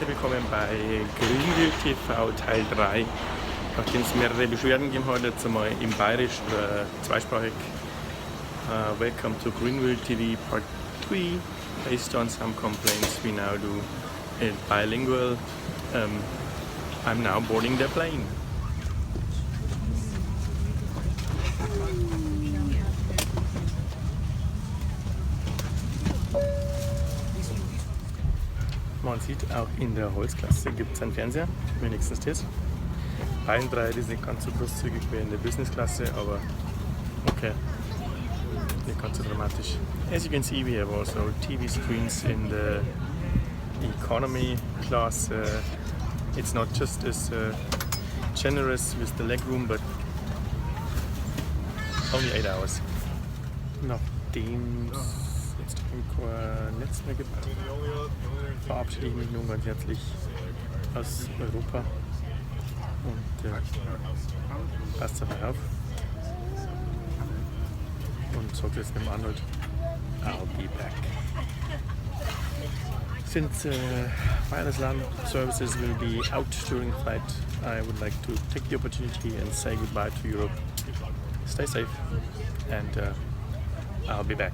Herzlich willkommen bei Grünwild TV Teil 3. Nachdem es mehrere Beschwerden gegeben hat, jetzt einmal im Bayerisch oder zweisprachig. Welcome to Grünwild TV Part 3. Based on some complaints, we now do it bilingual. I'm now boarding the plane. Man sieht, auch in der Holzklasse gibt es einen Fernseher, wenigstens das. Beinbreite ist nicht ganz so großzügig wie in der Business-Klasse, aber okay, nicht ganz so dramatisch. As you can see, we have also TV screens in the economy class. It's not just as generous with the legroom, but only 8 hours. Nachdem es jetzt kein Netz mehr gibt, verabschiede ich mich nun ganz herzlich aus Europa und passt auf euch auf und sagt jetzt dem Arnold, I'll be back. Since wireless LAN services will be out during flight, I would like to take the opportunity and say goodbye to Europe. Stay safe and I'll be back.